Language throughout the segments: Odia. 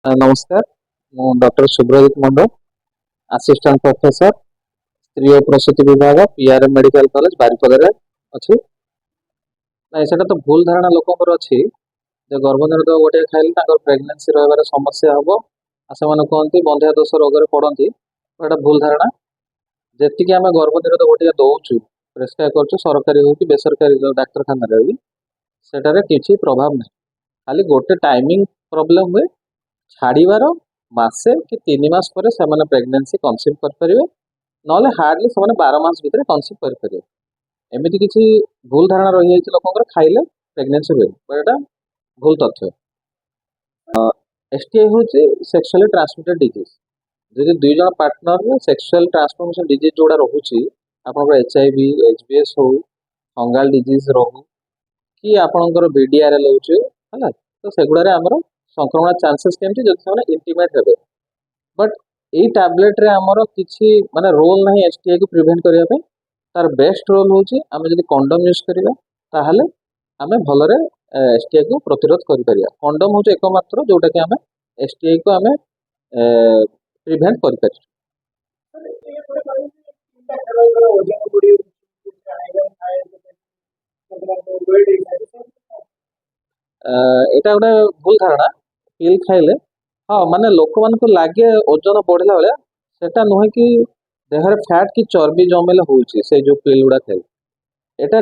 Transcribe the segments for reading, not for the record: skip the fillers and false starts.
ନମସ୍କାର, ମୁଁ ଡକ୍ଟର ସୁବ୍ରଜିତ ମଣ୍ଡଳ, ଆସିଷ୍ଟାଣ୍ଟ ପ୍ରଫେସର, ସ୍ତ୍ରୀ ଓ ପ୍ରସୂତି ବିଭାଗ, ପିଆରଏମ୍ ମେଡିକାଲ କଲେଜ, ବାରିପଦାରେ ଅଛି। ନାଇଁ, ସେଟା ତ ଭୁଲ ଧାରଣା ଲୋକଙ୍କର ଅଛି ଯେ ଗର୍ଭନିରୋଧକ ଗୋଟିଏ ଖାଇଲେ ତାଙ୍କର ପ୍ରେଗନେନ୍ସି ରହିବାରେ ସମସ୍ୟା ହବ ଆଉ ସେମାନେ କୁହନ୍ତି ବନ୍ଧ୍ୟା ଦୋଷ ରୋଗରେ ପଡନ୍ତି। ଏଇଟା ଭୁଲ ଧାରଣା। ଯେତିକି ଆମେ ଗର୍ଭନିରୋଧକ ଗୋଟିଏ ଦଉଛୁ, ପ୍ରେସକ୍ରାଇବ କରୁଛୁ, ସରକାରୀ ହଉ କି ବେସରକାରୀ ଡାକ୍ତରଖାନାରେ ବି, ସେଟାରେ କିଛି ପ୍ରଭାବ ନାହିଁ। ଖାଲି ଗୋଟେ ଟାଇମିଂ ପ୍ରୋବ୍ଲେମ ହୁଏ। ଛାଡ଼ିବାର ମାସେ କି 3 ମାସ ପରେ ସେମାନେ ପ୍ରେଗନେନ୍ସି କନସିଭ୍ କରିପାରିବେ, ନହେଲେ ହାର୍ଡଲି ସେମାନେ 12 ମାସ ଭିତରେ କନସିଭ୍ କରିପାରିବେ। ଏମିତି କିଛି ଭୁଲ ଧାରଣା ରହିଯାଇଛି ଲୋକଙ୍କର, ଖାଇଲେ ପ୍ରେଗନେନ୍ସି ହୁଏ। ଏଇଟା ଭୁଲ ତଥ୍ୟ। ଏସଟିଆଇ ହେଉଛି ସେକ୍ସୁଆଲି ଟ୍ରାନ୍ସମିଟେଡ୍ ଡିଜିଜ୍। ଯଦି ଦୁଇ ଜଣ ପାର୍ଟନର ସେକ୍ସୁଆଲ ଟ୍ରାନ୍ସଫର୍ମେସନ ଡିଜିଜ୍ ଯୋଉଟା ରହୁଛି, ଆପଣଙ୍କର HIV, HBS ହଉ, ଫଙ୍ଗାଲ ଡିଜିଜ୍ ରହୁ କି ଆପଣଙ୍କର ଭିଡିଆରଏଲ ହଉଛି, ହେଲା, ତ ସେଗୁଡ଼ାରେ ଆମର ସଂକ୍ରମଣ ଚାନ୍ସେସ୍ କେମିତି? ଯଦି ସେମାନେ ଇଣ୍ଟିମେଟ୍ ହେବେ। ବଟ୍ ଏଇ ଟାବଲେଟରେ ଆମର କିଛି ମାନେ ରୋଲ୍ ନାହିଁ ଏସଟିଆଇ କୁ ପ୍ରିଭେଣ୍ଟ କରିବା ପାଇଁ। ତାର ବେଷ୍ଟ ରୋଲ୍ ହେଉଛି ଆମେ ଯଦି କଣ୍ଡମ ୟୁଜ୍ କରିବା, ତାହେଲେ ଆମେ ଭଲରେ ଏସଟିଆଇ କୁ ପ୍ରତିରୋଧ କରିପାରିବା। କଣ୍ଡମ ହେଉଛି ଏକମାତ୍ର ଯୋଉଟାକି ଆମେ ଏସଟିଆଇ କୁ ଆମେ ପ୍ରିଭେଣ୍ଟ କରିପାରିଛୁ। ଖେଳାଳିଙ୍କର ଓଜନ ବଢି, ଆଇରନ୍ ଥାଏ, ୱେଟ୍ ହେଇଥାଏ। ଏଇଟା ଗୋଟେ ଭୁଲ ଧାରଣା। ପିଲ୍ ଖାଇଲେ, ହଁ, ମାନେ ଲୋକମାନଙ୍କୁ ଲାଗେ ଓଜନ ବଢିଲା ଭଳିଆ। ସେଟା ନୁହେଁ କି ଦେହରେ ଫ୍ୟାଟ୍ କି ଚର୍ବି ଜମିଲେ ହଉଛି ସେଇ ଯୋଉ ପିଲ୍ ଗୁଡା ଖାଇଲେ। ଏଇଟା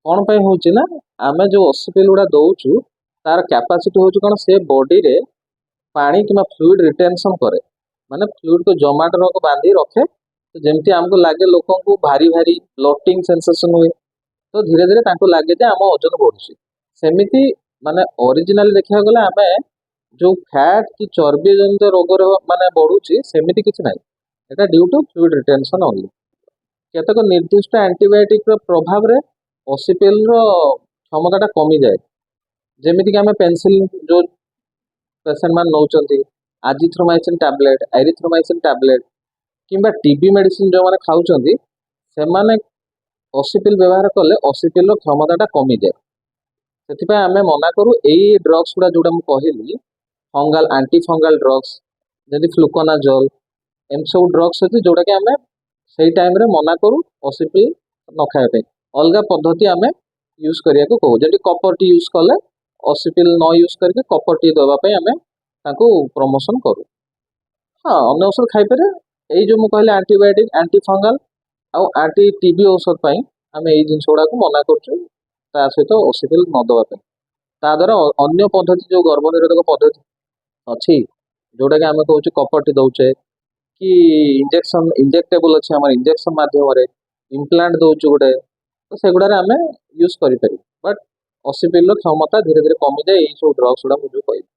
କଣ ପାଇଁ ହଉଛି ନା ଆମେ ଯୋଉ ଓସି ପିଲ୍ ଗୁଡା ଦଉଛୁ, ତାର କ୍ୟାପାସିଟି ହଉଛି କଣ, ସେ ବଡିରେ ପାଣି କିମ୍ବା ଫ୍ଲୁଇଡ ରିଟେନସନ କରେ, ମାନେ ଫ୍ଲୁଇଡକୁ ଜମାଟ ରଖ ବାନ୍ଧି ରଖେ। ତ ଯେମିତି ଆମକୁ ଲାଗେ, ଲୋକଙ୍କୁ ଭାରି ଭାରି ବ୍ଲୋଟିଂ ସେନ୍ସେସନ ହୁଏ, ତ ଧୀରେ ଧୀରେ ତାଙ୍କୁ ଲାଗେ ଯେ ଆମ ଓଜନ ବଢୁଛି। ସେମିତି ମାନେ ଅରିଜିନାଲି ଦେଖିବାକୁ ଗଲେ ଆମେ ଯୋଉ ଫ୍ୟାଟ୍ କି ଚର୍ବି ଜନିତ ରୋଗର ମାନେ ବଢୁଛି, ସେମିତି କିଛି ନାହିଁ। ଏଟା due to fluid retention only. କେତେକ ନିର୍ଦ୍ଦିଷ୍ଟ ଆଣ୍ଟିବାୟୋଟିକର ପ୍ରଭାବରେ ଓସିପିଏଲ ର କ୍ଷମତାଟା କମିଯାଏ। ଯେମିତିକି ଆମେ ପେନିସିଲିନ ଯୋଉ ପେସେଣ୍ଟ ମାନେ ନେଉଛନ୍ତି, ଆଜିଥ୍ରୋମାଇସିନ ଟାବଲେଟ, ଏରିଥ୍ରୋମାଇସିନ ଟାବଲେଟ କିମ୍ବା ଟିବି ମେଡିସିନ ଯୋଉମାନେ ଖାଉଛନ୍ତି, ସେମାନେ ଓସିପିଲ ବ୍ୟବହାର କଲେ ଓସିପିଲ ର କ୍ଷମତାଟା କମିଯାଏ। ସେଥିପାଇଁ ଆମେ ମନା କରୁ ଏଇ ଡ୍ରଗ୍ସ ଗୁଡା, ଯୋଉଟା ମୁଁ କହିଲି, ଫଙ୍ଗାଲ, ଆଣ୍ଟି ଫଙ୍ଗାଲ ଡ୍ରଗ୍ସ, ଯେମିତି ଫ୍ଲୁକୋନାଜୋଲ, ଏମିତି ସବୁ ଡ୍ରଗ୍ସ ଅଛି ଯୋଉଟାକି ଆମେ ସେଇ ଟାଇମରେ ମନା କରୁ ଓସିପିଲ ନ ଖାଇବା ପାଇଁ। ଅଲଗା ପଦ୍ଧତି ଆମେ ୟୁଜ କରିବାକୁ କହୁ। ଯେମିତି କପର ଟି ୟୁଜ କଲେ, ଓସିପିଲ ନ ୟୁଜ କରିକି କପର ଟି ଦେବା ପାଇଁ ଆମେ ତାଙ୍କୁ ପ୍ରମୋସନ କରୁ। ହଁ, ଅନ୍ୟ ଔଷଧ ଖାଇପାରିବେ। ଏଇ ଯୋଉ ମୁଁ କହିଲି ଆଣ୍ଟିବାୟୋଟିକ, ଆଣ୍ଟି ଫଙ୍ଗାଲ ଆଉ ଆଣ୍ଟି ଟିବି ଔଷଧ ପାଇଁ ଆମେ ଏଇ ଜିନିଷ ଗୁଡାକୁ ମନା କରୁଛୁ ତା ସହିତ ଓସିପିଲ ନ ଦେବା ପାଇଁ। ତା ଦ୍ୱାରା ଅନ୍ୟ ପଦ୍ଧତି, ଯୋଉ ଗର୍ଭ ନିରୋଧକ ପଦ୍ଧତି ଅଛି, ଯୋଉଟାକି ଆମେ କହୁଛୁ କପର ଟି ଦଉଛେ କି ଇଞ୍ଜେକ୍ସନ, ଇଞ୍ଜେକ୍ଟେବଲ ଅଛି ଆମର, ଇଞ୍ଜେକ୍ସନ ମାଧ୍ୟମରେ ଇମ୍ପ୍ଲାଣ୍ଟ ଦଉଛୁ ଗୋଟେ, ତ ସେଗୁଡାରେ ଆମେ ୟୁଜ କରିପାରିବୁ। ବଟ୍ ଓସିପିଲ ର କ୍ଷମତା ଧୀରେ ଧୀରେ କମିଯାଏ ଏଇ ସବୁ ଡ୍ରଗ୍ସ ଗୁଡା ମୁଁ ଯୋଉ କହିଲି।